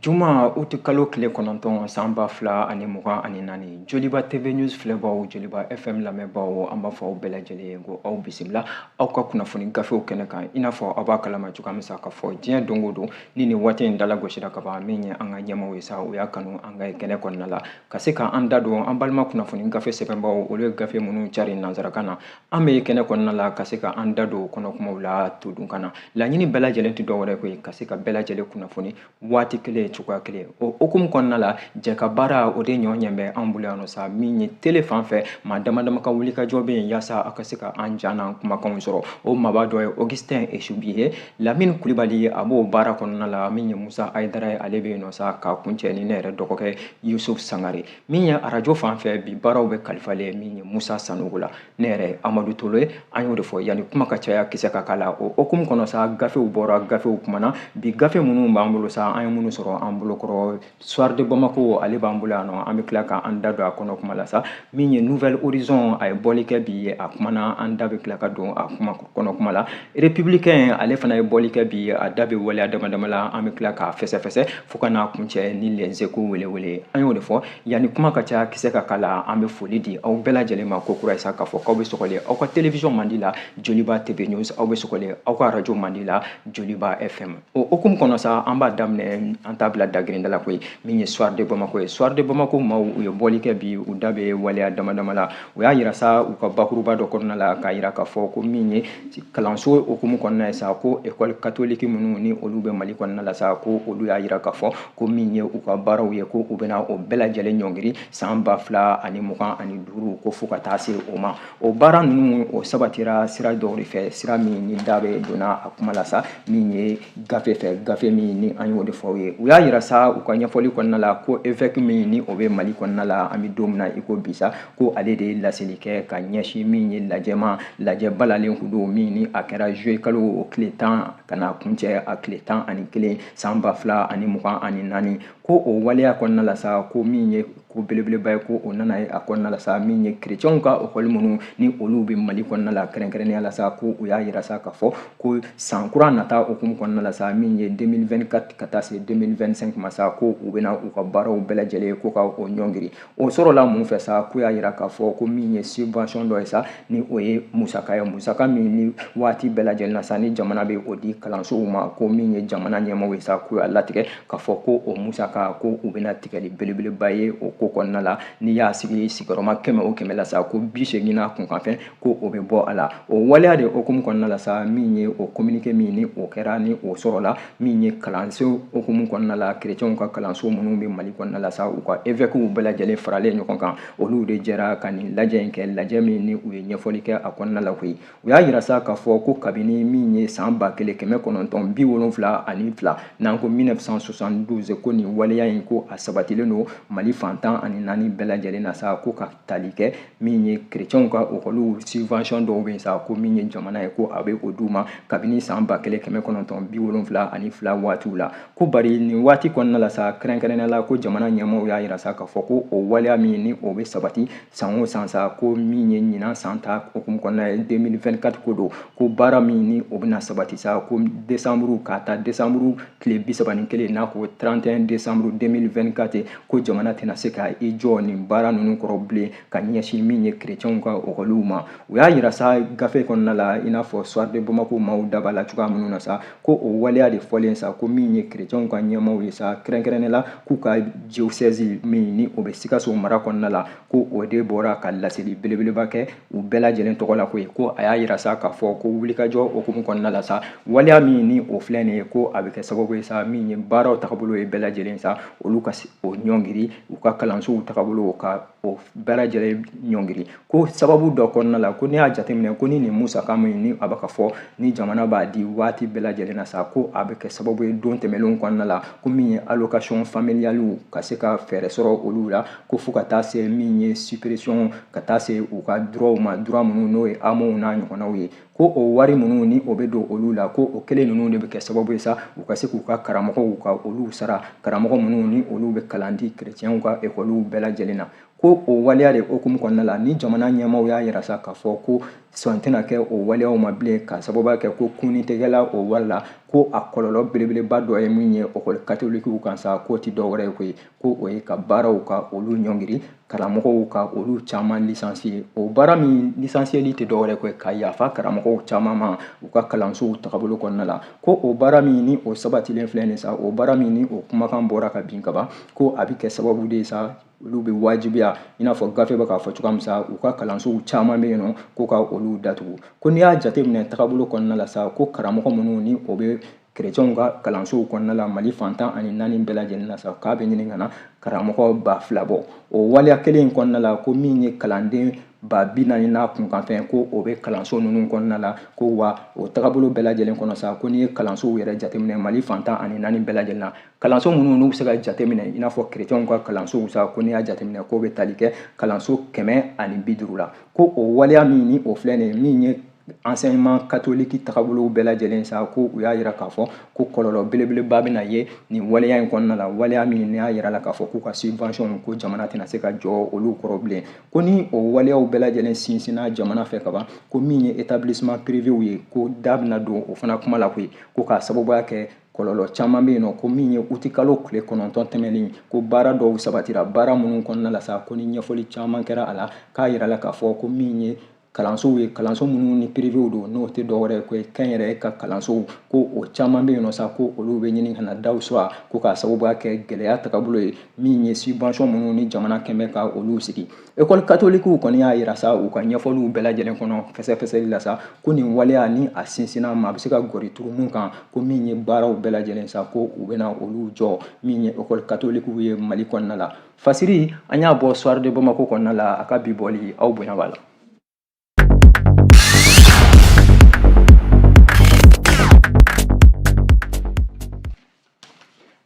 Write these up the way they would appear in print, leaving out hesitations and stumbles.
Juma uti kalo tile 9 san 2024, Joliba TV News filɛbaw, Joliba FM lamɛnbaw, an b'a fɔ aw bɛɛ lajɛlen ye ko aw bisimila aw ka kunnafoni gafew kɛnɛ kan. I n'a fɔ aw b'a kalama cogoya min sa, k'a fɔ diɲɛ don o don ni nin waati in dala gosira ka ban, min ye an ka ɲɛmaaw ye sa, u y'a kanu an ka kɛnɛ kɔnɔna la ka se k'an da don an balima kunnafoni gafe sɛbɛnbaw, olu ye gafe minnu cari nansarakan na. An bɛ kɛnɛ kɔnɔna la ka se k'an da don kɔnɔkumaw la todunkan na. Laɲini bɛɛ lajɛlen tɛ dɔwɛrɛ koyi, ka se ka bɛɛ lajɛlen kunnafoni waati kelen, cogoya kelen. O hukumu kɔnɔna la, jɛ ka baara o de ɲɔ ɲɛ bɛ an bolo yan nɔ sa. Min ye télé fan fɛ, maa dama dama ka wulikajɔ bɛ yen yaasa a ka se ka an ja n'an kumakanw sɔrɔ. O maaba dɔ ye Augustin Esubi ye, Lamine Kulibali a b'o baara kɔnɔna la, min ye Musa Ayidara ye, ale bɛ yen nɔ sa k'a kuncɛ ni ne yɛrɛ dɔgɔkɛ Yusuf Sangare. Min ye arajo fan fɛ, bi baaraw bɛ kalifalen min ye Musa Sanogo la, ne yɛrɛ Amadu Tolo ye. An y'o de fɔ, yanni kuma ka caya kisɛ ka k'a la. O hukumu kɔnɔ sa, gafew bɔra, gafew kumana. Bi gafe minnu b'an bolo sa, an ye minnu sɔrɔ an bolo kɔrɔ, Soir de Bamako ale b'an bolo yan nɔ, an bɛ tila k'an da don a kɔnɔ kuma la sa. Min ye Nouvel Horizon, a ye bɔli kɛ bi, a kumana, an da bɛ tila ka don a kuma kɔnɔ kuma la. Républicain ale fana ye bɔli kɛ bi, a da bɛ waleya dama dama la, an bɛ tila k'a fɛsɛfɛsɛ fo ka n'a kuncɛ ni Les Échos welewele. An y'o de fɔ, yanni kuma ka caya kisɛ ka k'a la, an bɛ foli di aw bɛɛ lajɛlen ma ko kura ye sa, k'a fɔ k'aw bɛ sɔgɔlen aw ka télévision mandi la Joliba TV News, aw bɛ sɔgɔlen aw ka radio mandi la Joliba FM. O hukumu kɔnɔ sa, an b'a daminɛ, an t'a bila dagirinda la koyi, min ye Soir de Bamako ye. Soir de Bamako maaw, u ye bɔli kɛ bi, u da bɛ waleya dama dama la. U y'a yira sa u ka bakuruba dɔ kɔnɔna la k'a yira k'a fɔ ko min ye kalanso hukumu kɔnɔna ye sa, ko école catholique minnu ni olu bɛ Mali kɔnɔna la sa, ko olu y'a yira k'a fɔ ko min ye u ka baaraw ye, ko u bɛna o bɛɛ lajɛlen ɲɔngiri san 2025, ko fo ka taa se o ma. O baara ninnu, o sabatira sira dɔw de fɛ, sira min ni da bɛ donna a kuma la sa, min ye gafe fɛ, gafe min ni an y'o de fɔ aw ye. U y'a yira sa u ka ɲɛfɔli kɔnɔna la ko évêque min ni o bɛ Mali kɔnɔna la, an bɛ don min na i ko bi sa, ko ale de ye laseli kɛ ka ɲɛsin min ye lajɛma lajɛ balalen kun don, min ni a kɛra juillet kalo o tile 10 ka na kuncɛ a tile 11 san 2024, ko o waleya kɔnɔna la sa, ko min ye ko belebeleba ye, ko o nana ye a kɔnɔna la sa, min ye chrétienw ka école minnu ni olu bɛ Mali kɔnɔna la kɛrɛnkɛrɛnnenya la sa, ko u y'a yira sa k'a fɔ ko san kura nata hukumu kɔnɔna la sa, min ye 2024 ka taa se 2025 ma sa, ko u bɛna u ka baaraw bɛɛ lajɛlen ko ka o ɲɔngiri. O sɔrɔla mun fɛ sa? Ko y'a yira k'a fɔ ko min ye subvention dɔ ye sa, ni o ye musaka ye, musaka min ni waati bɛɛ lajɛlen na sa, ni jamana bɛ o di kalansow ma, ko min ye jamana ɲɛmaaw ye sa, ko y'a latigɛ k'a fɔ ko o musaka, ko u bɛna tigɛli belebeleba ye o ko kɔnɔna la. N'i y'a sigi sigiyɔrɔma 100 o 100 la sa, ko 80 n'a kunkanfɛn, ko o bɛ bɔ a la. O waleya de hukumu kɔnɔna la sa, min ye o communiqué min ni o kɛra, ni o sɔrɔla min ye kalanso hukumu kɔnɔna la, chrétienw ka kalanso minnu bɛ Mali kɔnɔna la sa, u ka évêques bɛɛ lajɛlen faralen ɲɔgɔn kan, olu de jɛra ka nin lajɛ in kɛ, lajɛ min ni u ye ɲɛfɔli kɛ a kɔnɔna la koyi. U y'a yira sa k'a fɔ ko kabini min ye san 1972, n'an ko 1972, ko nin waleya in, ko a sabatilen don Mali fan 14 bɛɛ lajɛlen na sa, ko ka tali kɛ min ye chrétienw ka école subvention dɔw bɛ yen sa, ko min ye jamana ye, ko a bɛ o d'u ma kabini san 1972 waatiw la. Ko bari nin waati kɔnɔna la sa, kɛrɛnkɛrɛnnenya la, ko jamana ɲɛmaaw y'a yira sa k'a fɔ ko o waleya min ni o bɛ sabati san o san sa, ko min ye ɲinan san ta hukumu kɔnɔna ye, 2024 ko don, ko baara min ni o bɛna sabati sa, ko décembre ka taa décembre tile 31, n'a ko 31 décembre 2024, ko jamana tɛna se ka i jɔ nin baara ninnu kɔrɔ bilen ka ɲɛsin min ye chrétienw ka école ma. U y'a yira sa gafe kɔnɔna la, i n'a fɔ Soir de Bamako maaw da b'a la cogoya minnu na sa, ko o waleya de fɔlen sa, ko min ye chrétienw ka ɲɛmaaw ye sa, kɛrɛnkɛrɛnnenya la, k'u ka diocèse min ni o bɛ Sikaso mara kɔnɔna la, ko o de bɔra ka laseli belebeleba kɛ u bɛɛ lajɛlen tɔgɔ la koyi. Ko a y'a yira sa k'a fɔ ko wulikajɔ hukumu kɔnɔna la sa, waleya min ni o filɛ nin ye, ko a bɛ kɛ sababu ye sa, min ye baaraw tagabolo ye bɛɛ lajɛlen sa, olu ka o ɲɔngiri, u ka kalansow tagabolo ka o bɛɛ lajɛlen ɲɔngiri. Ko sababu dɔ kɔnɔna la, ko n'i y'a jateminɛ ko ni nin musaka min ni a bɛ ka fɔ ni jamana b'a di waati bɛɛ lajɛlen na sa, ko a bɛ kɛ sababu ye don tɛmɛnlenw kɔnɔna la, ko min ye allocation familiale ka se ka fɛɛrɛ sɔrɔ olu la, ko fo ka taa se min ye suppression, ka taa se u ka droit ma, droit minnu n'o ye AMO n'a ɲɔgɔnnaw ye, ko o wari minnu ni o bɛ don olu la, ko o kelen ninnu de bɛ kɛ sababu ye sa, u ka se k'u ka karamɔgɔw ka olu sara, karamɔgɔ minnu ni olu bɛ kalan di chrétienw ka école bɛɛ lajɛlen na. Ko o waleya de hukumu kɔnɔna la, ni jamana ɲɛmaaw y'a yira sa k'a fɔ ko sɔn tɛna kɛ o waleyaw ma bilen, ka sababuya kɛ ko kunni tɛ kɛla o wari la, ko a kɔlɔlɔ belebeleba dɔ ye min ye école catholique kan sa, k'o tɛ dɔwɛrɛ ye koyi, ko o ye ka baaraw ka olu ɲɔngiri, karamɔgɔw ka olu caman licencier. O baara min licencieli tɛ dɔwɛrɛ koyi, ka yafa karamɔgɔw caman ma u ka kalansow tagabolo kɔnɔna la. Ko o baara min ni o sabatilen filɛ nin sa, o baara min ni o kumakan bɔra ka bin kaban, ko a bɛ kɛ sababu de ye sa, olu bɛ wajibiya i n'a fɔ gafe bɛ k'a fɔ cogoya min sa, u ka kalansow caman bɛ yen nɔ ko ka olu datugu. Ko n'i y'a jateminɛ tagabolo kɔnɔna la sa, ko karamɔgɔ minnu ni o bɛ kerecɛnw ka kalansow kɔnɔna la Mali fan 14 bɛɛ lajɛlen na sa, k'a bɛ ɲini ka na karamɔgɔ 2000 bɔ. O waleya kelen in kɔnɔna la, ko min ye kalanden 40,000 n'a kunkanfɛn, ko o bɛ kalanso ninnu kɔnɔna la. Ko wa o tagabolo bɛɛ lajɛlen kɔnɔ sa, ko n'i ye kalansow yɛrɛ jateminɛ Mali fan 14 bɛɛ lajɛlen na, kalanso minnu n'u bɛ se ka jateminɛ i n'a fɔ kerecɛnw ka kalansow sa, ko n'i y'a jateminɛ k'o bɛ tali kɛ kalanso 150 la. Ko o waleya min ni o filɛ nin ye, min ye enseignement catholique tagabolow bɛɛ lajɛlen sa, ko u y'a yira k'a fɔ ko kɔlɔlɔ belebeleba bɛna ye nin waleya in kɔnɔna la. Waleya min n'i y'a yira la k'a fɔ k'u ka subvention ko jamana tɛna se ka jɔ olu kɔrɔ bilen. Ko ni o waleyaw bɛɛ lajɛlen sinsinna jamana fɛ kaban, ko min ye établissement privé ye, ko da bɛna don o fana kuma la koyi, ko k'a sababuya kɛ kɔlɔlɔ caman bɛ yen nɔ. Ko min ye utikalo tile 9 tɛmɛnen, ko baara dɔw sabatira, baara minnu kɔnɔna la sa, ko ni ɲɛfɔli caman kɛra a la, k'a yira la k'a fɔ ko min ye kalansow ye, kalanso minnu ni privéw don, n'o tɛ dɔwɛrɛ ye ko kɛnyɛrɛye ka kalansow, ko o caman bɛ yen nɔ sa, ko olu bɛ ɲini ka na daw sɔrɔ, ko k'a sababuya kɛ gɛlɛya tagabolo ye, min ye subvention minnu ni jamana kɛn bɛ ka olu sigi. École catholique kɔni y'a yira sa u ka ɲɛfɔliw bɛɛ lajɛlen kɔnɔ fɛsɛfɛsɛli la sa, ko nin waleya ni a sinsinna ma, a bɛ se ka gɔri turu mun kan, ko min ye baaraw bɛɛ lajɛlen sa, ko u bɛna olu jɔ, min ye école catholique ye Mali kɔnɔna la. Fasiri an y'a bɔ Soir de Bamako kɔnɔna la, a ka bi bɔli aw bonya b'a la.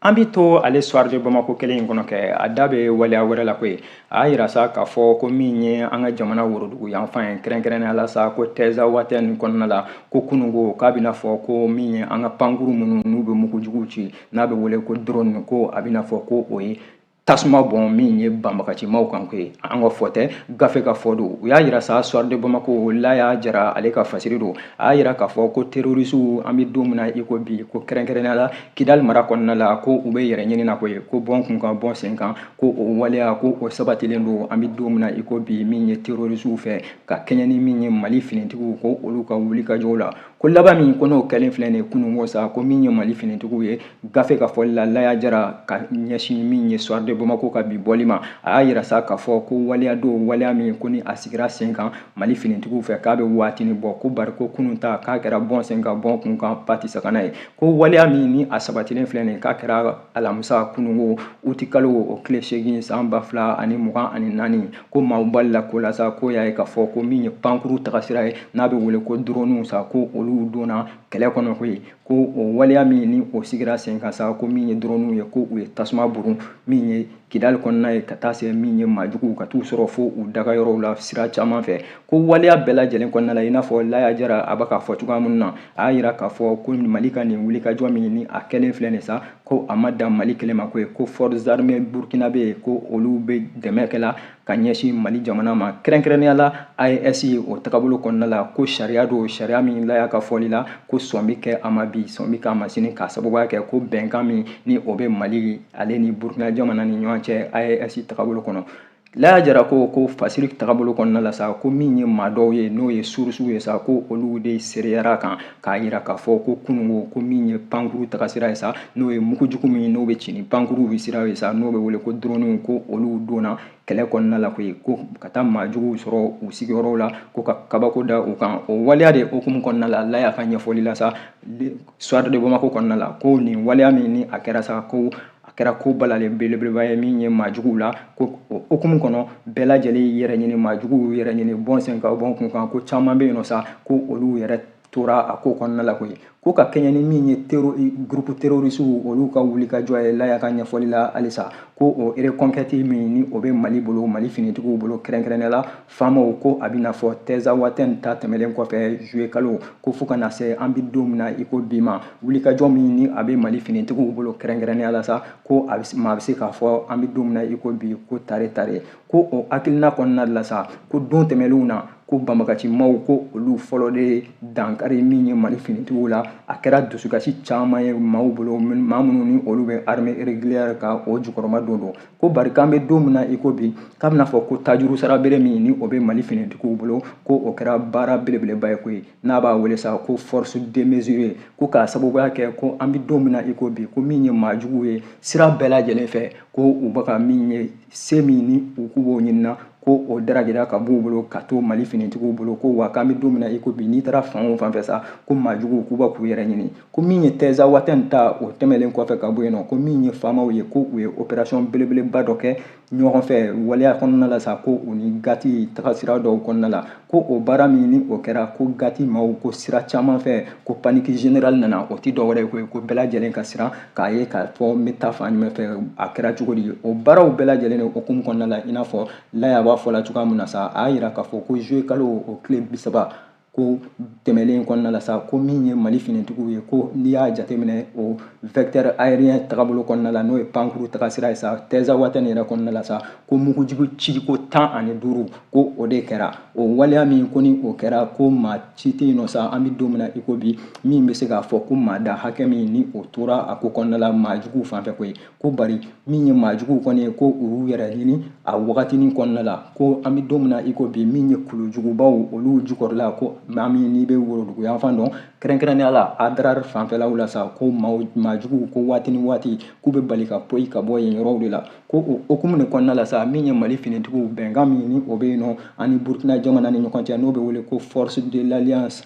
An bɛ to ale Soir de Bamako kelen in kɔnɔ kɛ, a da bɛ waleya wɛrɛ la koyi. A y'a yira sa k'a fɔ ko min ye an ka jamana worodugu yanfan ye, kɛrɛnkɛrɛnnenya la sa, ko Tɛza-Watɛ nin kɔnɔna la, ko kununko k'a bɛna fɔ ko min ye an ka pankuru minnu n'u bɛ mugujuguw ci, n'a bɛ wele ko drone, ko a bɛna fɔ ko o ye tasuma bɔn min ye banbagacimaw kan koyi. An ka fɔ tɛ, gafe ka fɔ don. U y'a yira sa Soir de Bamako Laya Jara ale ka fasiri don, a y'a yira k'a fɔ ko terrorisiw an bɛ don min na i ko bi, ko kɛrɛnkɛrɛnnenya la Kidali mara kɔnɔna la, ko u bɛ yɛrɛ ɲini na koyi, ko bɔn kun kan bɔn sen kan, ko o waleya ko o sabatilen don an bɛ don min na i ko bi, min ye terrorisiw fɛ ka kɛɲɛ ni min ye Mali finitigiw, ko olu ka wulikajɔw la. Ko laban min ko n'o kɛlen filɛ nin ye kununko sa, ko min ye Mali finitigiw ye, gafe ka fɔli la Laya Jara ka ɲɛsin min ye Soir de Bamako ka bi bɔli ma, a y'a yira sa k'a fɔ ko waleya don, waleya min ko ni a sigira sen kan Mali finitigiw fɛ, k'a bɛ waatinin bɔ, ko bari ko kunun ta k'a kɛra bɔn sen kan bɔn kun kan pati sagana ye. Ko waleya min ni a sabatilen filɛ nin ye, k'a kɛra alamisa kununko utikalo o tile 8 san 2024, ko maaw balila ko la sa, ko y'a ye k'a fɔ ko min ye pankuru tagasira ye, n'a bɛ wele ko drone sa, ko olu donna kɛlɛ kɔnɔ koyi. Ko o waleya min ni o sigira sen kan sa, ko min ye drone ye, ko u ye tasuma burun min ye Kidali kɔnɔna ye, ka taa se min ye maajuguw ka t'u sɔrɔ fo u dagayɔrɔw la sira caman fɛ. Ko waleya bɛɛ lajɛlen kɔnɔna la, i n'a fɔ Laya Jara a bɛ k'a fɔ cogoya min na, a y'a yira k'a fɔ ko Mali ka nin wulikajɔ min ni a kɛlen filɛ nin sa, ko a ma dan Mali kelen ma koyi, ko forces armées burkinabé ko olu bɛ dɛmɛ kɛla ka ɲɛsin Mali jamana ma, kɛrɛnkɛrɛnnenya la AES o tagabolo kɔnɔna la. Ko sariya don, sariya min Laya ka fɔli la, ko sɔn bɛ kɛ a ma bi, sɔn bɛ kɛ a ma sini, k'a sababuya kɛ ko bɛnkan min ni o bɛ Mali ale ni Burkina jamana ni ɲɔgɔn cɛ AES tagabolo kɔnɔ. Laya Jara ko fasiri tagabolo kɔnɔna la sa, ko min ye maa dɔw ye, n'o ye sources ye sa, ko olu de seereyara kan k'a yira k'a fɔ ko kununko ko min ye pankuru tagasira ye sa, n'o ye mugujugu min n'o bɛ ci ni pankuru sira ye sa, n'o bɛ wele ko drone, ko olu donna kɛlɛ kɔnɔna la koyi, ko ka taa maajuguw sɔrɔ u sigiyɔrɔw la, ko ka kabako da u kan. O waleya de hukumu kɔnɔna la, Laya ka ɲɛfɔli la sa Soir de Bamako kɔnɔna la, ko nin waleya min ni a kɛra sa, ko a kɛra ko balalen belebeleba ye min ye maajuguw la. Ko o hukumu kɔnɔ bɛɛ lajɛlen yɛrɛ ɲini, maajuguw yɛrɛ ɲini bɔn sen kan bɔn kun kan, ko caman bɛ yen nɔ sa, ko olu yɛrɛ tora a ko kɔnɔna la koyi. Ko ka kɛɲɛ ni min ye groupe terroriste olu ka wulikajɔ ye Laya ka ɲɛfɔli la halisa, ko o reconquête min ni o bɛ Mali bolo, Mali finitigiw bolo kɛrɛnkɛrɛnnenya la FAMaw, ko a bɛna fɔ Tinzawatène ta tɛmɛnen kɔfɛ juillet kalo, ko fo ka na se an bɛ don min na i ko bi ma, wulikajɔ min ni a bɛ Mali finitigiw bolo kɛrɛnkɛrɛnnenya la sa, ko a maa bɛ se k'a fɔ an bɛ don min na i ko bi ko tare tare. Ko o hakilina kɔnɔna la sa, ko don tɛmɛnlenw na, ko banbagacimaw ko olu fɔlɔ de ye dankari min ye Mali finitigiw la. A kɛra dusukasi caman ye maaw bolo, maa minnu ni olu bɛ armée régulière ka o jukɔrɔma don don. Ko bari k'an bɛ don min na i ko bi, k'a bɛna fɔ ko tajuru sara bere min ni o bɛ Mali finitigiw bolo, ko o kɛra baara belebeleba ye koyi, n'a b'a wele sa ko force démesurée. Ko k'a sababuya kɛ ko an bɛ don min na i ko bi, ko min ye maajuguw ye sira bɛɛ lajɛlen fɛ, ko u bɛ ka min ye se min ni u k'u b'o ɲinina, ko o daragera ka b'u bolo ka to Mali finitigiw bolo. Ko wa k'an bɛ don min na i ko bi, n'i taara fan o fan fɛ sa, ko maajuguw k'u bɛ k'u yɛrɛ ɲini. Ko min ye Tinzawatène ta o tɛmɛnen kɔfɛ ka bɔ yen nɔ, ko min ye FAMaw ye, ko u ye opération belebeleba dɔ kɛ ɲɔgɔn fɛ waleya kɔnɔna la sa, ko u ni Gati tagasira dɔw kɔnɔna la, ko o baara min ni o kɛra, ko Gati maaw ko sira caman fɛ, ko panique générale nana. O ti dɔwɛrɛ ye koyi, ko bɛɛ lajɛlen ka siran k'a ye k'a fɔ n bɛ taa fan jumɛn fɛ, a kɛra cogo di. O baaraw bɛɛ lajɛlen de hukumu kɔnɔna la, i n'a fɔ Laya b'a fɔ la cogoya min na sa, a y'a yira k'a fɔ ko juillet kalo o tile 30 ko tɛmɛlen kɔnɔna la sa, ko min ye Mali finitigiw ye, ko n'i y'a jateminɛ o vecteur aérien tagabolo kɔnɔna la, n'o ye pankuru tagasira ye sa, Tinzawatène yɛrɛ kɔnɔna la sa, ko mugujugu ciko 15 ko o de kɛra. O waleya min ko ni o kɛra, ko maa ci tɛ yen nɔ sa, an bɛ don min na i ko bi, min bɛ se k'a fɔ ko maa da hakɛ min ni o tora a ko kɔnɔna la maajuguw fan fɛ koyi. Ko bari min ye maajuguw kɔni ye, ko u y'u yɛrɛ ɲini a wagatinin kɔnɔna la, ko an bɛ don min na i ko bi, min ye kulujugubaw olu jukɔrɔla, ko maa min n'i bɛ worodugu yanfan dɔn kɛrɛnkɛrɛnnenya la Adrar fanfɛlaw la sa, ko maajuguw ko waati ni waati k'u bɛ bali ka poyi ka bɔ yen yɔrɔw de la. Ko o hukumu de kɔnɔna la sa, min ye Mali finitigiw bɛnkan min ni o bɛ yen nɔ ani Burukina jamana ni ɲɔgɔn cɛ, n'o bɛ wele ko force de l'alliance,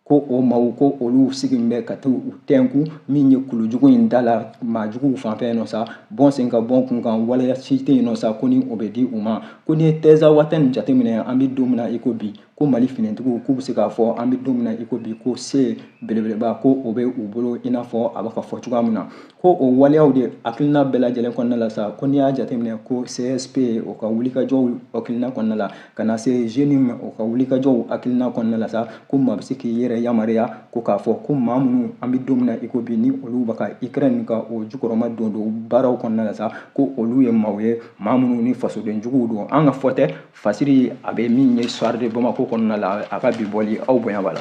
ko o maaw ko olu sigilen bɛ ka t'u tɛnku min ye kulujugu in da la maajuguw fan fɛ yen nɔ sa, bɔn sen ka bɔn kun kan waleya si tɛ yen nɔ sa, ko ni o bɛ di u ma. Ko n'i ye Tinzawatène jateminɛ, an bɛ don min na i ko bi, ko Mali finitigiw k'u bɛ se k'a fɔ an bɛ don min na i ko bi, ko se belebeleba ko o bɛ u bolo, i n'a fɔ a bɛ ka fɔ cogoya min na. Ko o waleyaw de hakilina bɛɛ lajɛlen kɔnɔna la sa, ko n'i y'a jateminɛ ko CSP o ka wulikajɔw hakilina kɔnɔna la, ka na se JNIM o ka wulikajɔw hakilina kɔnɔna la sa, ko maa bɛ se k'i yɛrɛ yamaruya ko k'a fɔ ko maa minnu an bɛ don min na i ko bi, ni olu bɛ ka Ukraine ka o jukɔrɔma don don baaraw kɔnɔna la sa, ko olu ye maaw ye, maa minnu ni fasoden juguw don. An ka fɔ tɛ, Fasiri a bɛ min ye Soir de Bamako kɔnɔna la, a ka bi bɔli aw bonya b'a la.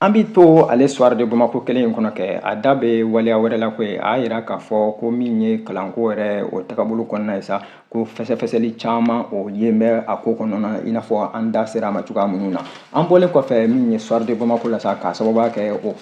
An bɛ to ale Soir de Bamako kelen in kɔnɔ kɛ, a da bɛ waleya wɛrɛ la koyi. A y'a yira k'a fɔ ko min ye kalanko yɛrɛ o tagabolo kɔnɔna ye sa, ko fɛsɛfɛsɛli caman o yen bɛ a ko kɔnɔna, i n'a fɔ an da sera a ma cogoya minnu na. An bɔlen kɔfɛ min ye Soir de Bamako la sa, k'a sababuya kɛ o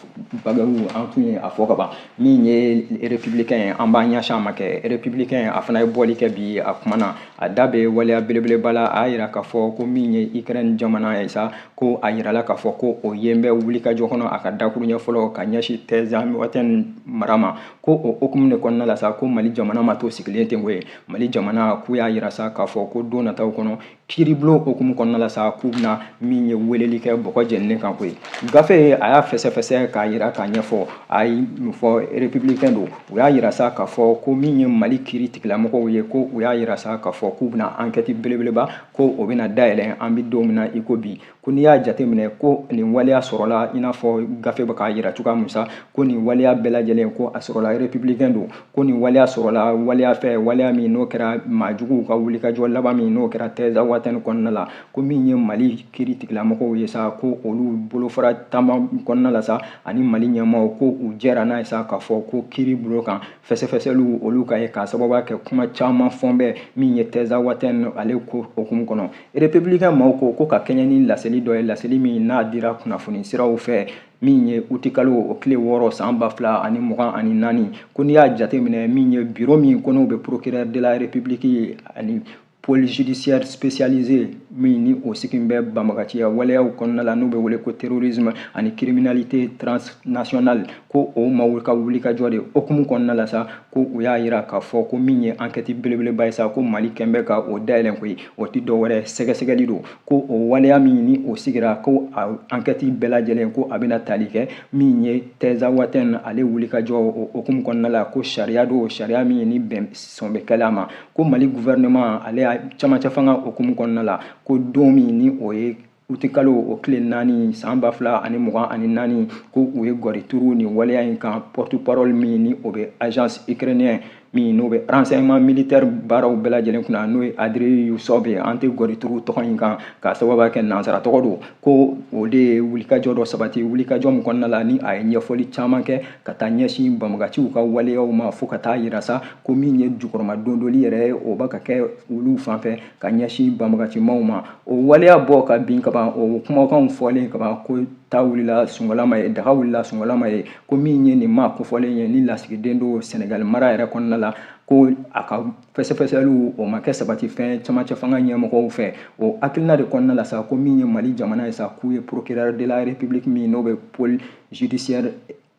bagawu an tun ye a fɔ ka ban, min ye républicain ye, an b'an ɲɛsin a ma kɛ. Républicain a fana ye bɔli kɛ bi, a kumana, a da bɛ waleya belebeleba la. A y'a yira k'a fɔ ko min ye Ukraine jamana ye sa, ko a yirala k'a fɔ ko o yen bɛ wulikajɔ kɔnɔ a ka dakuruɲɛ fɔlɔ ka ɲɛsin Tinzawatène mara ma. Ko o hukumu de kɔnɔna la sa, ko Mali jamana ma to sigilen ten koyi. Mali jamana k'u y'a yira sa k'a fɔ ko don nataw kɔnɔ kiiribulon hukumu kɔnɔna la sa, k'u bɛna min ye weleli kɛ bɔgɔ jeninen kan koyi. Gafe a y'a fɛsɛfɛsɛ k'a yira k'a ɲɛfɔ, a ye mun fɔ républicain don, u y'a yira sa k'a fɔ ko min ye Mali kiiri tigilamɔgɔw ye, ko u y'a yira sa k'a fɔ k'u bɛna enquête belebeleba ko o bɛna dayɛlɛ an bɛ don min na i ko bi. Ko n'i y'a jateminɛ ko nin waleya sɔrɔla, i n'a fɔ gafe bɛ k'a yira cogoya min sa, ko nin waleya bɛɛ lajɛlen ko a sɔrɔla républicain don, ko nin waleya sɔrɔla waleya fɛ, waleya min n'o kɛra maajuguw ka wulikajɔ laban min n'o kɛra Tinzawatène kɔnɔna la, ko min ye Mali kiiri tigilamɔgɔw ye sa, ko olu bolofara taama kɔnɔna la sa, ani Mali ɲɛmaaw ko u jɛra n'a ye sa k'a fɔ ko kiiri bolo kan fɛsɛfɛsɛliw olu ka ye k'a sababuya kɛ kuma caman fɔn bɛ min ye Tinzawatène ale ko hukumu kɔnɔ. Républicain maaw ko ko ka kɛɲɛ ni laseli dɔ ye, laseli min n'a dira kunnafoni siraw fɛ min ye utikalo o tile 6 san 2024, ko n'i y'a jateminɛ min ye bureau min ko n'o bɛ procureur de la République ani pôle judiciaire spécialisé min ni o sigin bɛ banbagaciya waleyaw kɔnɔna la, n'o bɛ wele ko terrorisme ani criminalité transnationale, ko o maaw ka wulikajɔ de hukumu kɔnɔna la sa, ko u y'a yira k'a fɔ ko min ye enquête belebeleba ye sa, ko Mali kɛn bɛ ka o dayɛlɛn koyi. O tɛ dɔwɛrɛ, sɛgɛsɛgɛli don, ko o waleya min ni o sigira, ko a enquête bɛɛ lajɛlen, ko a bɛna tali kɛ min ye Tinzawatène ale wulikajɔ o hukumu kɔnɔna la, ko sariya don, sariya min ni bɛn sɔn bɛ kɛla a ma, ko Mali gouvernement ale y'a camancɛ fanga hukumu kɔnɔna la, ko don min ni o ye utikalo o tile 4 san 2024, ko u ye gɔri turu nin waleya in kan. Porte parole min ni o bɛ agence ukrainien min n'o bɛ renseignement militaire baaraw bɛɛ lajɛlen kunna, n'o ye Andriy Yusov ye, an tɛ gɔri turu tɔgɔ in kan k'a sababu kɛ nansara tɔgɔ don, ko o de ye wulikajɔ dɔ sabati, wulikajɔ min kɔnɔna la ni a ye ɲɛfɔli caman kɛ ka taa ɲɛsin banbagaciw ka waleyaw ma, fo ka taa yira sa ko min ye jukɔrɔma dondoli yɛrɛ ye, o bɛ ka kɛ olu fan fɛ ka ɲɛsin banbagacimaw ma. O waleya bɔ ka bin kaban, o kumakanw fɔlen kaban, ko ta wulila sungalama ye, daga wulila sungalama ye, ko min ye nin maa kofɔlen ye ni lasigiden don Senegal mara yɛrɛ kɔnɔna la, ko a ka fɛsɛfɛsɛliw o ma kɛ sabati fɛn camancɛ fanga ɲɛmɔgɔw fɛ. O hakilina de kɔnɔna la sa, ko min ye Mali jamana ye sa, k'u ye procureur de la République min n'o bɛ pôle judiciaire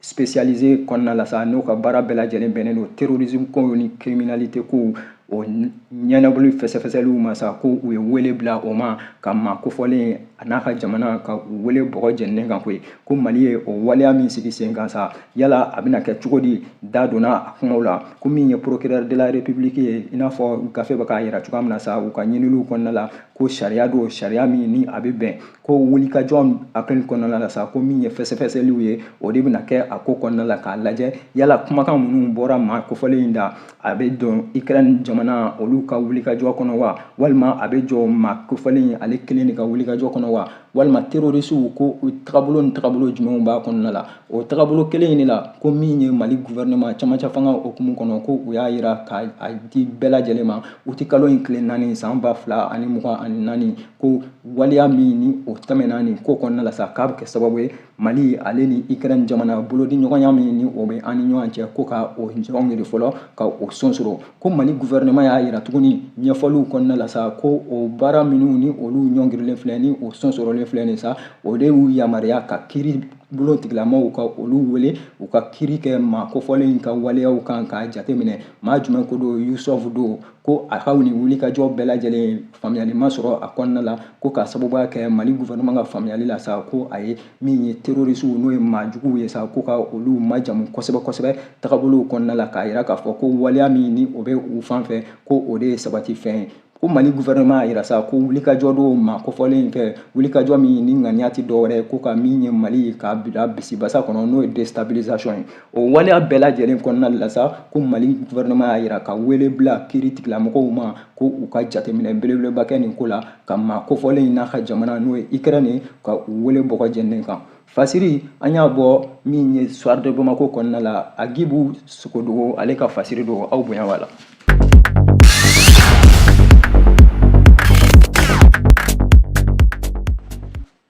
spécialisé kɔnɔna la sa, n'o ka baara bɛɛ lajɛlen bɛnnen don terrorisme kow ni criminalité kow o ɲɛnabɔli fɛsɛfɛsɛliw ma sa, ko u ye wele bila o ma ka maa kofɔlen a n'a ka jamana ka u wele bɔgɔ jeninen kan koyi. Ko Mali ye o waleya min sigi sen kan sa, yala a bɛna kɛ cogo di? Da donna a kumaw la ko min ye procureur de la République ye, i n'a fɔ gafe bɛ k'a yira cogoya min na sa, u ka ɲininiw kɔnɔna la, ko sariya don, sariya min ni a bɛ bɛn ko wulikajɔ hakili kɔnɔna la sa, ko min ye fɛsɛfɛsɛliw ye, o de bɛna kɛ a ko kɔnɔna la k'a lajɛ yala kumakan minnu bɔra maa kofɔlen in da, a bɛ don Ukraine jamana olu ka wulikajɔ kɔnɔ wa, walima a bɛ jɔ maa kofɔlen ale kelen de ka wulikajɔ kɔnɔ wa, walima terrorisiw ko tagabolo ni tagabolo jumɛnw b'a kɔnɔna la. O tagabolo kelen in de la, ko min ye Mali gouvernement camancɛ fanga hukumu kɔnɔ, ko u y'a yira k'a di bɛɛ lajɛlen ma utikalo in tile 4 san 2024, ko waleya min ni o tɛmɛna nin ko kɔnɔna la sa, k'a bɛ kɛ sababu ye Mali ale ni Ukraine jamana bolodi ɲɔgɔnya min ni o bɛ an ni ɲɔgɔn cɛ, ko ka o ɲɔgɔn fɔlɔ ka o sonsoro. Ko Mali gouvernement y'a yira tuguni ɲɛfɔliw kɔnɔna la sa, ko o baara minnu ni olu ɲɔngirilen filɛ ni o sonsorolen filɛ nin sa, o de y'u yamaruya ka kiiri bulon tigilamɔgɔw ka olu wele u ka kiiri kɛ maa kofɔlen ka waleyaw kan k'a jateminɛ maa jumɛn ko don, Yusuf don, ko a ka nin wulikajɔ bɛɛ lajɛlen faamuyali ma sɔrɔ a kɔnɔna la, ko k'a sababuya kɛ Mali gouvernement ka faamuyali la sa, ko a ye min ye terrorisiw n'o ye maa juguw ye sa, ko ka olu majamu kosɛbɛ kosɛbɛ tagabolow kɔnɔna la, k'a yira k'a fɔ ko waleya min ni o bɛ u fan fɛ, ko o de ye sabati fɛn ye. Ko Mali gouvernement y'a yira sa ko wulikajɔ dɔw maa kofɔlen fɛ, wulikajɔ min ni ŋaniya tɛ dɔwɛrɛ ko ka min ye Mali k'a bila bisibasa kɔnɔ, n'o ye déstabilisation ye. O waleya bɛɛ lajɛlen kɔnɔna la sa, ko Mali gouvernement y'a yira ka wele bila kiiri tigilamɔgɔw ma ko u ka jateminɛ belebeleba kɛ nin ko la, ka maa kofɔlen n'a ka jamana n'o ye Ukraine ye, ka u wele bɔgɔ jeninen kan. Fasiri an y'a bɔ min ye Soir de Bamako kɔnɔna la, Agibu Sogodogo ale ka fasiri don, aw bonya b'a la.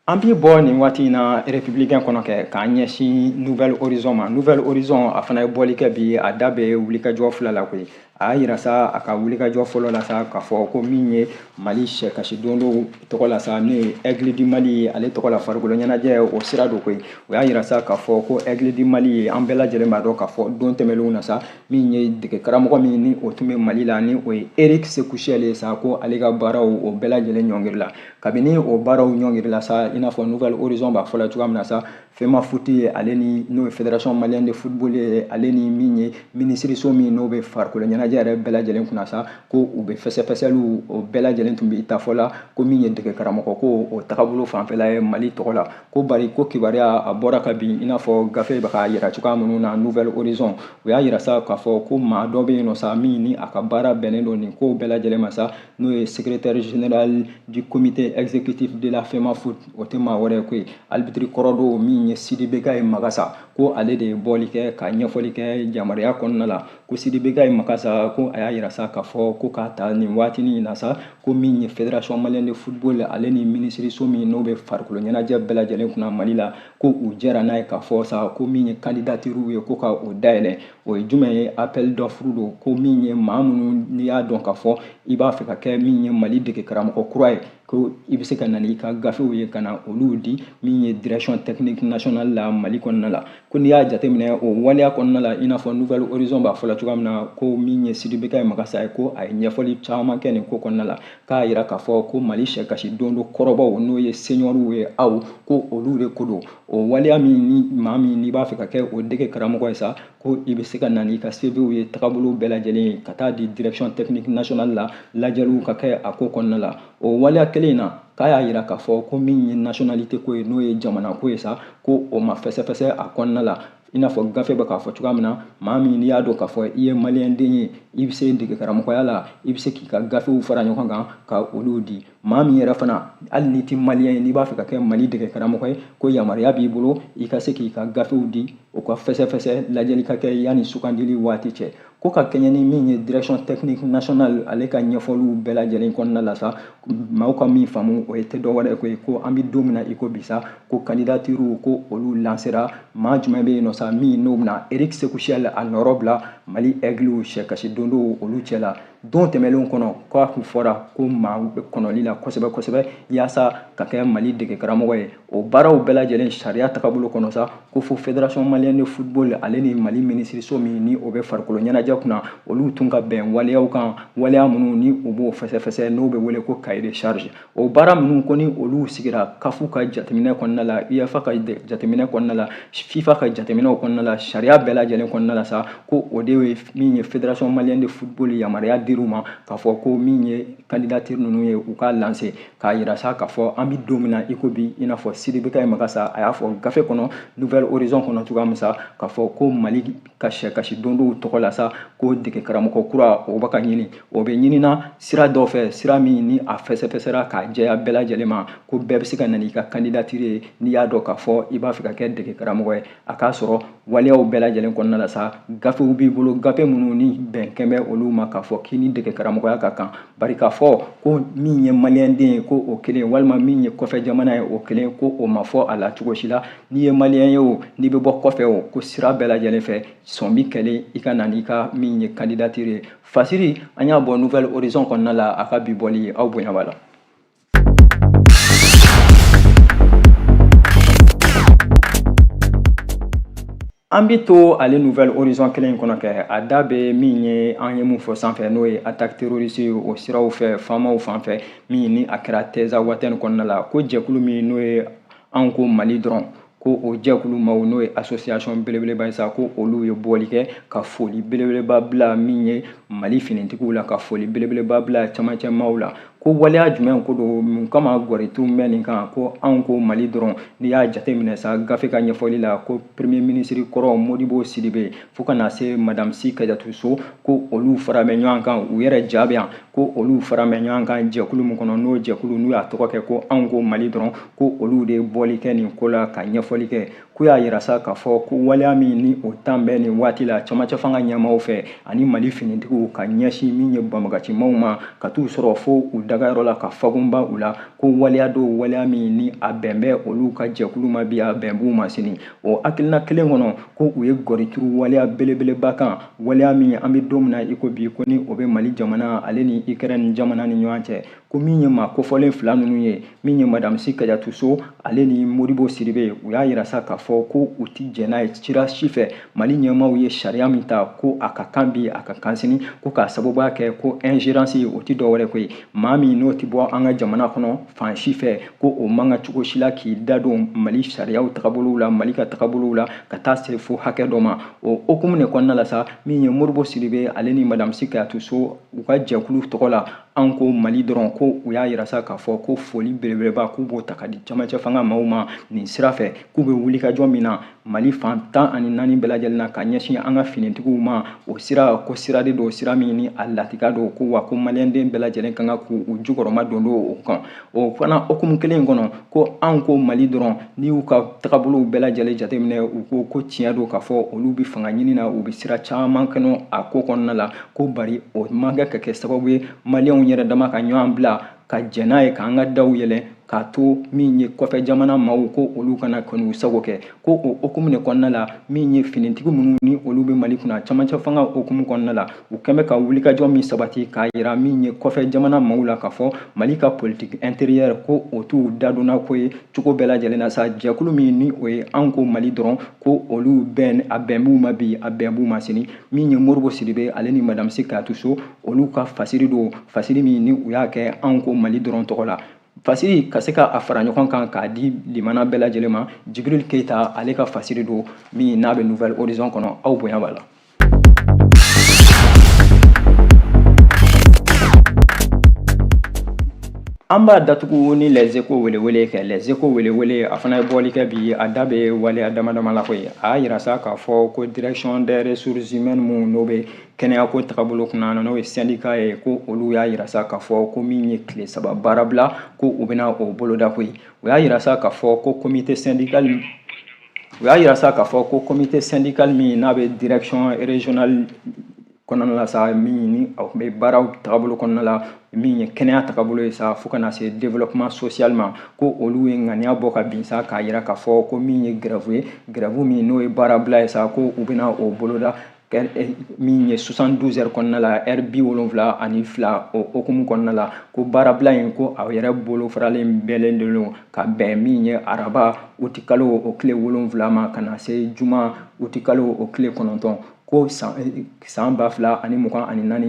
An b'i bɔ nin waati in na Républicain kɔnɔ kɛ k'an ɲɛsin Nouvel Horizon ma. Nouvel Horizon a fana ye bɔli kɛ bi, a da bɛ wulikajɔ fila la koyi. A y'a yira sa a ka wulikajɔ fɔlɔ la sa, k'a fɔ ko min ye Mali sɛkasi dondo tɔgɔ la sa, n'o ye Aigle du Mali ye, ale tɔgɔ la farikolo ɲɛnajɛ o sira don koyi. O y'a yira sa k'a fɔ ko Aigle du Mali ye, an bɛɛ lajɛlen b'a dɔn k'a fɔ don tɛmɛnlenw na sa, min ye dege karamɔgɔ min ni o tun bɛ Mali la, ni o ye Eric Sékou Chelle ye sa, ko ale ka baaraw o bɛɛ lajɛlen ɲɔngirila. Kabini o baaraw ɲɔngirila sa, i n'a fɔ Nouvel Horizon b'a fɔ la cogoya min na sa, FEMAFOOT ye ale ni n'o ye Fédération malienne de football ye, ale ni min ye minisiriso min n'o bɛ farikolo ɲɛnajɛ yɛrɛ bɛɛ lajɛlen kunna sa, ko u bɛ fɛsɛfɛsɛliw o bɛɛ lajɛlen tun bɛ ta fɔ la, ko min ye dege karamɔgɔ ko o tagabolo fanfɛla ye Mali tɔgɔ la, ko bari ko kibaruya a bɔra ka bin, i n'a fɔ gafe bɛ k'a yira cogoya minnu na. Nouvel Horizon o y'a yira sa k'a fɔ ko maa dɔ bɛ yen nɔ sa, min ni a ka baara bɛnnen don nin kow bɛɛ lajɛlen ma sa, n'o ye secrétaire général du comité exécutif de la FEMAFOOT, o tɛ maa wɛrɛ ye koyi, arbitre kɔrɔ don min ye Sidibe Gaye Magasa, ko ale de ye bɔli kɛ ka ɲɛfɔli kɛ yamaruya kɔnɔna la, ko Sidibe Gaye Magasa ko a y'a yira sa k'a fɔ ko k'a ta nin waatinin in na sa, ko min ye Fédération malienne de football ale ni minisiriso min n'o bɛ farikolo ɲɛnajɛ bɛɛ lajɛlen kunna Mali la, ko u jɛra n'a ye k'a fɔ sa ko min ye candidature ye, ko ka o dayɛlɛ. O ye jumɛn ye? Appel d'offre don, ko min ye maa minnu n'i y'a dɔn k'a fɔ i b'a fɛ ka kɛ min ye Mali dege karamɔgɔ kura ye, ko ko i bɛ se ka na n'i ka gafew ye ka na olu di min ye direction technique nationale la Mali kɔnɔna la. Ko n'i y'a jateminɛ o waleya kɔnɔna la, i n'a fɔ Nouvelle Horizon b'a fɔ la cogoya min na, ko min ye Sidibe Kayi Magasa ye, ko a ye ɲɛfɔli caman kɛ nin ko kɔnɔna la, k'a yira k'a fɔ ko Mali sɛkasi don dɔ kɔrɔbaw, n'o ye seniorw ye, aw ko olu de ko don. O waleya min ni maa min n'i b'a fɛ ka kɛ o dege karamɔgɔ ye sa, ko i bɛ se ka na n'i ka CVw ye, tagabolo bɛɛ lajɛlen ye, ka taa di direction technique nationale la, lajɛliw ka kɛ a ko kɔnɔna la. O waleya kelen in na, k'a y'a yira k'a fɔ ko min ye nationalité ko ye, n'o ye jamana ko ye sa, ko o ma fɛsɛfɛsɛ a kɔnɔna la. I n'a fɔ gafe bɛ k'a fɔ cogoya min na, maa min n'i y'a dɔn k'a fɔ i ye maliyɛn den ye, i bɛ se dege karamɔgɔya la, i bɛ se k'i ka gafew fara ɲɔgɔn kan ka olu di. Maa min yɛrɛ fana, hali n'i tɛ maliyɛn ye, n'i b'a fɛ ka kɛ Mali dege karamɔgɔ ye, ko yamaruya b'i bolo i ka se k'i ka gafew di, o ka fɛsɛfɛsɛ, lajɛli ka kɛ yanni sugandili waati cɛ. Ko ka kɛɲɛ ni min ye direction technique nationale ale ka ɲɛfɔliw bɛɛ lajɛlen kɔnɔna la sa, maaw ka min faamu, o ye tɛ dɔwɛrɛ ko ye ko an bɛ don min na i ko bi sa, ko candidature ko olu lancera. Maa jumɛn bɛ yen nɔ sa min n'o bɛna Eric Sékou Chelle a nɔrɔ bila Mali Aigles sɛkasi dondow olu cɛ la? Don tɛmɛnlenw kɔnɔ, k'a kun fɔra ko maa bɛ kɔnɔli la kosɛbɛ kosɛbɛ yaasa ka kɛ Mali dege karamɔgɔ ye. O baaraw bɛɛ lajɛlen sariya tagabolo kɔnɔ sa, ko fo Fédération malienne de football ale ni Mali minisiriso min ni o bɛ farikolo ɲɛnajɛ kunna, olu tun ka bɛn waleyaw kan, waleya minnu ni u b'o fɛsɛfɛsɛ, n'o bɛ wele ko cahier de charge. O baara minnu ko ni olu sigira CAF ka jateminɛ kɔnɔna la, UEFA ka jateminɛ kɔnɔna la, FIFA ka jateminɛw kɔnɔna la, sariya bɛɛ lajɛlen kɔnɔna la sa, ko o de ye min ye Fédération malienne de football yamaruya dir'u ma k'a fɔ ko min ye candidature ninnu ye, u k'a lancer. K'a yira sa k'a fɔ an bɛ don min na i ko bi, i n'a fɔ Sidibe Kayi Magasa a y'a fɔ gafe kɔnɔ Nouvelle Horizon kɔnɔ cogoya min sa, k'a fɔ ko Mali ka sɛkasi dondow tɔgɔ la sa, ko dege karamɔgɔ kura o bɛ ka ɲini, o bɛ ɲinina sira dɔ fɛ, sira min ni a fɛsɛfɛsɛra k'a jɛya bɛɛ lajɛlen ma, ko bɛɛ bɛ se ka na n'i ka candidature ye n'i y'a dɔn k'a fɔ i b'a fɛ ka kɛ dege karamɔgɔ ye. A k'a sɔrɔ waleyaw bɛɛ lajɛlen kɔnɔna la sa, gafew b'i bolo, gafe minnu ni bɛnkɛn bɛ olu ma k'a fɔ k'i ni dege karamɔgɔya ka kan. Bari k'a fɔ ko min ye maliyɛn den ye ko o kelen, walima min ye kɔfɛ jamana ye o kelen, ko o ma fɔ a la cogo si la. N'i ye maliyɛn ye o, n'i bɛ bɔ kɔfɛ o, ko sira bɛɛ lajɛlen fɛ sɔn bi kɛlen i ka na n'i ka min ye candidature ye. Fasiri an y'a bɔ Nouvelle Horizon kɔnɔna la, a ka bi bɔli, aw bonya b'a la. An bɛ to ale Nouvelle Horizon kelen in kɔnɔ kɛ, a da bɛ min ye an ye mun fɔ sanfɛ, n'o ye attaque terroriste ye o siraw fɛ faamaw fan fɛ, min ni a kɛra Tinzaouatène kɔnɔna la, ko jɛkulu min n'o ye an ko Mali dɔrɔn, ko o jɛkulu maaw, n'o ye association belebeleba ye sa, ko olu ye bɔli kɛ ka foli belebeleba bila min ye Mali finitigiw la, ka foli belebeleba bila camancɛ maaw la. Ko waleya jumɛn ko don, mun kama gɔritu bɛ nin kan? Ko anw ko Mali dɔrɔn, n'i y'a jateminɛ sa gafe ka ɲɛfɔli la, ko premier ministre kɔrɔ Modibo Sidibe fo ka na se madame Sy Kadiatou Sow, ko olu fara bɛ ɲɔgɔn kan, u yɛrɛ ja bɛ yan, ko olu fara bɛ ɲɔgɔn kan jɛkulu min kɔnɔ, n'o jɛkulu n'u y'a tɔgɔ kɛ ko anw ko Mali dɔrɔn, ko olu de ye bɔli kɛ nin ko la ka ɲɛfɔli kɛ. K'u y'a yira sa k'a fɔ ko waleya min ni o tan bɛ nin waati la camancɛ fanga ɲɛmaaw fɛ ani Mali finitigiw ka ɲɛsin min ye banbagacimaw ma, ka t'u sɔrɔ fo u dagayɔrɔ la ka fagunba u la, ko waleya dɔw, waleya min ni a bɛn bɛ olu ka jɛkulu ma bi, a bɛn b'u ma sini. O hakilina kelen kɔnɔ, ko u ye gɔrituru waleya belebeleba kan, waleya min an bɛ don min na i ko bi, ko ni o bɛ Mali jamana ale ni Ukraine jamana ni ɲɔgɔn cɛ, ko min ye maa kofɔlen fila ninnu ye, min ye madame Sy Kadiatou Sow ale ni Modibo Sidibe, u y'a yira sa k'a fɔ ko u ti jɛn n'a ye sira si fɛ. Mali ɲɛmaaw ye sariya min ta, ko a ka kan bi, a ka kan sini, ko k'a sababuya kɛ ko ingérence, o ti dɔwɛrɛ koyi, maa min n'o ti bɔ an ka jamana kɔnɔ fan si fɛ, ko o man ka cogo si la k'i da don Mali sariyaw tagabolow la, Mali ka tagabolow la, ka taa se fo hakɛ dɔ ma. O hukumu de kɔnɔna la sa, min ye Modibo Sidibe ale ni madame Sy Kadiatou Sow, u ka jɛkulu tɔgɔ la an ko Mali dɔrɔn, ko u y'a yira sa k'a fɔ ko foli belebeleba k'u b'o ta ka di camancɛ fanga maaw ma nin sira fɛ, k'u bɛ wulikajɔ min na Mali fan 14 bɛɛ lajɛlen na ka ɲɛsin an ka finitigiw ma, o sira ko sira de don, sira min ni a latika don, ko wa ko maliyɛnden bɛɛ lajɛlen kan ka k'u jukɔrɔma don o kan. O fana hukumu kelen in kɔnɔ, ko an ko Mali dɔrɔn, n'i y'u ka tagabolow bɛɛ lajɛlen jateminɛ, u ko ko tiɲɛ don k'a fɔ olu bɛ fanga ɲini na, u bɛ sira caman kɔnɔ a ko kɔnɔna la, ko bari o man kan ka kɛ sababu ye maliyɛnw yɛrɛ dama ka ɲɔgɔn bila ka jɛn n'a ye k'an ka daw yɛlɛ k'a to min ye kɔfɛ jamana maaw ko olu kana kɔni u sago kɛ. Ko o hukumu de kɔnɔna la, min ye finitigi minnu ni olu bɛ Mali kunna camancɛ fanga hukumu kɔnɔna la, u kɛn bɛ ka wulikajɔ min sabati k'a yira min ye kɔfɛ jamana maaw la k'a fɔ Mali ka politique intérieure ko o t'u dadonna ko ye cogo bɛɛ lajɛlen na sa. Jɛkulu min ni o ye an ko Mali dɔrɔn, ko olu bɛn a bɛn b'u ma bi, a bɛn b'u ma sini. Min ye Modibo Sidibe ale ni Madame Sy Kadiatou Sow, olu ka fasiri don, fasiri min ni u y'a kɛ an ko Mali dɔrɔn tɔgɔ la, fasiri ka se ka a fara ɲɔgɔn kan k'a di limana bɛɛ lajɛlen ma. Jibril Keita ale ka fasiri don min n'a bɛ Nouvel Horizon kɔnɔ. Aw bonya b'a la. An b'a datugu ni Les Échos welewele kɛ. Les Échos welewele, a fana ye bɔli kɛ bi, a da bɛ waleya dama dama la koyi. A y'a yira sa k'a fɔ ko direction des ressources humaines mun n'o bɛ kɛnɛyako tagabolo kunna, n'o ye syndicat ye, ko olu y'a yira sa k'a fɔ ko min ye tile 3 baarabila, ko u bɛna o boloda koyi. U y'a yira sa k'a fɔ ko comité syndical, u y'a yira sa k'a fɔ ko comité syndical min n'a bɛ direction régionale kɔnɔna la sa, min ni a bɛ baaraw tagabolo kɔnɔna la, min ye kɛnɛya tagabolo ye sa, fo ka na se développement social ma, ko olu ye ŋaniya bɔ ka bin sa k'a yira k'a fɔ ko min ye grève ye, grève min n'o ye baarabila ye sa, ko u bɛna o boloda min ye 72 heures kɔnɔna la, heure 72, o hukumu kɔnɔna la. Ko baarabila in, ko a yɛrɛ bolo faralen bɛɛlen de don ka bɛn min ye araba utikalo o tile 7 ma, ka na se juma utikalo o tile 9, ko san 2024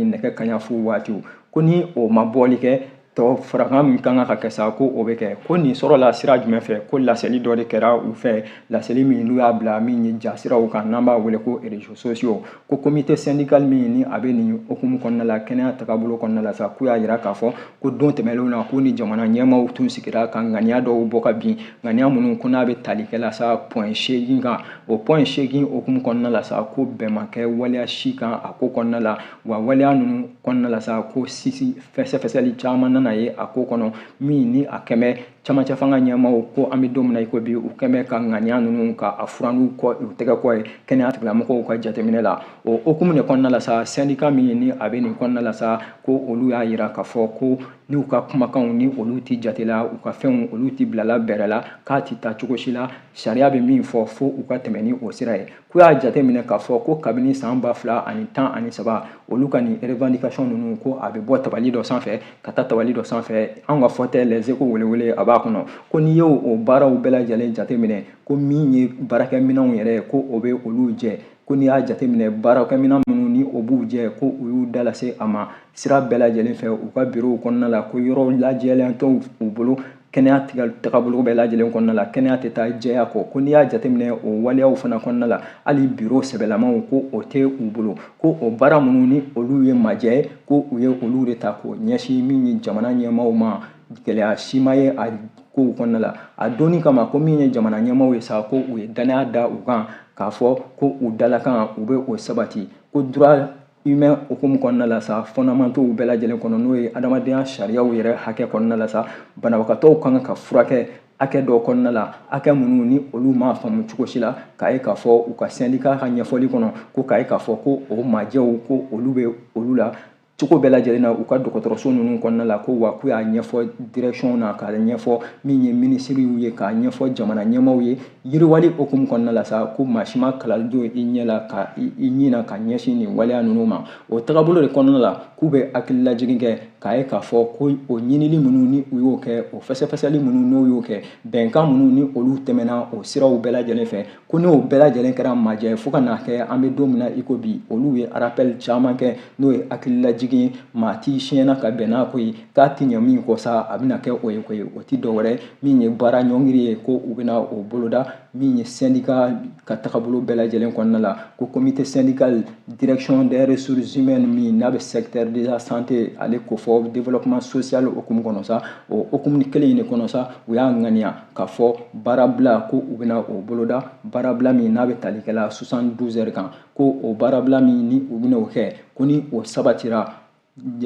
nɛgɛ kaɲa fu waatiw. Ko ni o ma bɔli kɛ, tɔ farakan min kan ka kɛ sa, ko o bɛ kɛ. Ko nin sɔrɔla sira jumɛn fɛ? Ko laseli dɔ de kɛra u fɛ, laseli min n'u y'a bila min ye jasiraw kan, n'an b'a wele ko réseaux sociaux. Ko comité syndical min ni a bɛ nin hukumu kɔnɔna la, kɛnɛya tagabolo kɔnɔna la sa, k'u y'a yira k'a fɔ ko don tɛmɛnlenw na, ko ni jamana ɲɛmaaw tun sigira ka ŋaniya dɔw bɔ ka bin, ŋaniya minnu ko n'a bɛ tali kɛ la sa point 8 kan. O point 8 hukumu kɔnɔna la sa, ko bɛn ma kɛ waleya si kan a ko kɔnɔna la. Wa waleya ninnu kɔnɔna la sa, ko sisi fɛsɛfɛsɛli caman nana ye a ko kɔnɔ, min ni a kɛmɛ camancɛ fanga ɲɛmaaw, ko an bɛ don min na i ko bi, u kɛmɛ ka ŋaniya ninnu ka a furan n'u kɔ u tɛgɛ kɔ ye kɛnɛya tigilamɔgɔw ka jateminɛ la. O hukumu de kɔnɔna la sa, syndicat min ni a bɛ nin kɔnɔna la sa, ko olu y'a yira k'a fɔ ko n'u ka kumakanw ni olu ti jate la, u ka fɛnw olu ti bilala bɛrɛ la, k'a ti taa cogo si la. Sariya bɛ min fɔ, fo u ka tɛmɛ ni o sira ye. K'u y'a jateminɛ k'a fɔ ko kabini san 2013, olu ka nin revendication ninnu, ko a bɛ bɔ tabali dɔ sanfɛ ka taa tabali dɔ sanfɛ. Anw ka fɔ tɛ, Les Échos welewele a b'a kɔnɔ. Ko n'i y'o o baaraw bɛɛ lajɛlen jateminɛ, ko min ye baarakɛminɛnw yɛrɛ ye, ko o bɛ olu jɛ. Ko n'i y'a jateminɛ, baarakɛminɛn minnu ni o b'u jɛ, ko u y'u da lase a ma sira bɛɛ lajɛlen fɛ u ka bureau kɔnɔna la, ko yɔrɔ lajɛlen t'u bolo kɛnɛya tagabolo bɛɛ lajɛlen kɔnɔna la, kɛnɛya tɛ taa jɛya kɔ. Ko n'i y'a jateminɛ o waleyaw fana kɔnɔna la, hali bureau sɛbɛlamaw, ko o tɛ u bolo. Ko o baara minnu ni olu ye majɛ ye, ko u ye olu de ta k'o ɲɛsin min ye jamana ɲɛmaaw ma, gɛlɛya si ma ye a kow kɔnɔna la. A donni kama, ko min ye jamana ɲɛmaaw ye sa, ko u ye danaya da u kan k'a fɔ ko u dalakan u bɛ o sabati. Ko droit humain hukumu kɔnɔna la sa, fondamentaux bɛɛ lajɛlen kɔnɔ, n'o ye adamadenya sariyaw yɛrɛ hakɛ kɔnɔna la sa, banabagatɔw kan ka furakɛ hakɛ dɔw kɔnɔna la, hakɛ minnu ni olu m'a faamu cogo si la, k'a ye k'a fɔ u ka syndicat ka ɲɛfɔli kɔnɔ, ko k'a ye k'a fɔ ko o majɛw, ko olu bɛ olu la cogo bɛɛ lajɛlen na u ka dɔgɔtɔrɔso ninnu kɔnɔna la. Ko wa k'u y'a ɲɛfɔ direction na, k'a ɲɛfɔ min ye minisiriw ye, k'a ɲɛfɔ jamana ɲɛmaaw ye yiriwali hukumu kɔnɔna la sa, ko maa si ma kalali don i ɲɛ la ka i ɲin na ka ɲɛsin nin waleya ninnu ma. O tagabolo de kɔnɔna la, k'u bɛ hakililajigin kɛ k'a ye k'a fɔ ko o ɲinili minnu ni u y'o kɛ, o fɛsɛfɛsɛli minnu n'u y'o kɛ, bɛnkan minnu ni olu tɛmɛna o siraw bɛɛ lajɛlen fɛ, ko n'o bɛɛ lajɛlen kɛra majɛ ye, fo ka n'a kɛ an bɛ don min na i ko bi, olu ye rappel caman kɛ, n'o ye hakililajigin ye. Maa t'i siɲɛna ka bɛn n'a ko ye k'a ti ɲɛ min kɔ sa, a bɛna kɛ o ye koyi. O ti dɔwɛrɛ min ye baara ɲɔngiri ye, ko u bɛna o boloda min ye syndicat ka tagabolo bɛɛ lajɛlen kɔnɔna la. Ko comité syndical direction des ressources humaines min n'a bɛ secteur de la santé ale ko fɔ développement social hukumu kɔnɔ sa, o hukumu kelen in de kɔnɔ sa, u y'a ŋaniya k'a fɔ baarabila, ko u bɛna o boloda, baarabila min n'a bɛ tali kɛla 72 heures kan. Ko o baarabila min ni u bɛna o kɛ, ko ni o sabatira,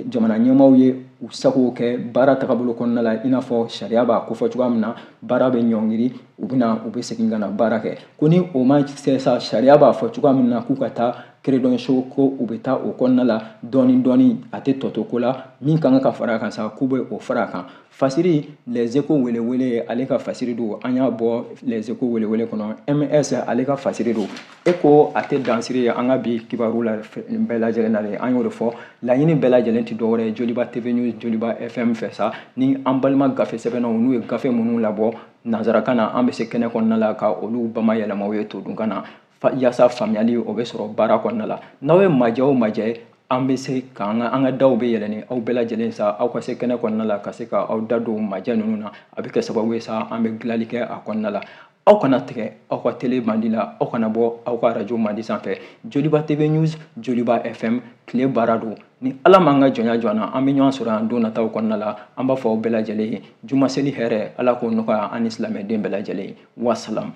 jamana ɲɛmaaw ye u sago kɛ baara tagabolo kɔnɔna la, i n'a fɔ sariya b'a kofɔ cogoya min na, baara bɛ ɲɔngiri, u bɛna u bɛ segin ka na baara kɛ. Ko ni o ma se sa, sariya b'a fɔ cogoya min na k'u ka taa Crédit ko u bɛ taa o kɔnɔna la dɔɔni dɔɔni, a tɛ tɔ to ko la. Min ka kan ka fara a kan sa, k'u bɛ o fara a kan. Fasiri Les Échos welewele, ale ka fasiri don. An y'a bɔ Les Échos welewele kɔnɔ. MS ale ka fasiri don. E ko a tɛ dansiri ye an ka bi kibaru la bɛɛ lajɛlen na dɛ. An y'o de fɔ, laɲini bɛɛ lajɛlen tɛ dɔwɛrɛ ye Joliba TV News, Joliba FM fɛ sa, ni an balima gafe sɛbɛnnaw, n'u ye gafe minnu labɔ nanzarakan na, an bɛ se kɛnɛ kɔnɔna la ka olu bamayɛlɛma u ye todunkan na, yaasa faamuyali o bɛ sɔrɔ baara kɔnɔna la. N'aw ye majɛ o majɛ, an bɛ se k'an ka an ka daw bɛ yɛlɛ ni aw bɛɛ lajɛlen sa, aw ka se kɛnɛ kɔnɔna la ka se ka aw da don majɛ ninnu na. A bɛ kɛ sababu ye sa, an bɛ dilanli kɛ a kɔnɔna la. Aw kana tigɛ aw ka télé mandi la, aw kana bɔ aw ka arajo mandi sanfɛ. Joliba TV News, Joliba FM, tile baara don. Ni Ala m'an ka jɔnya jɔ an na, an bɛ ɲɔgɔn sɔrɔ yan don nataw kɔnɔna la. An b'a fɔ aw bɛɛ lajɛlen ye, jumaseli hɛrɛ, Ala k'o nɔgɔya an ni silamɛden bɛɛ lajɛlen ye. Wasalam.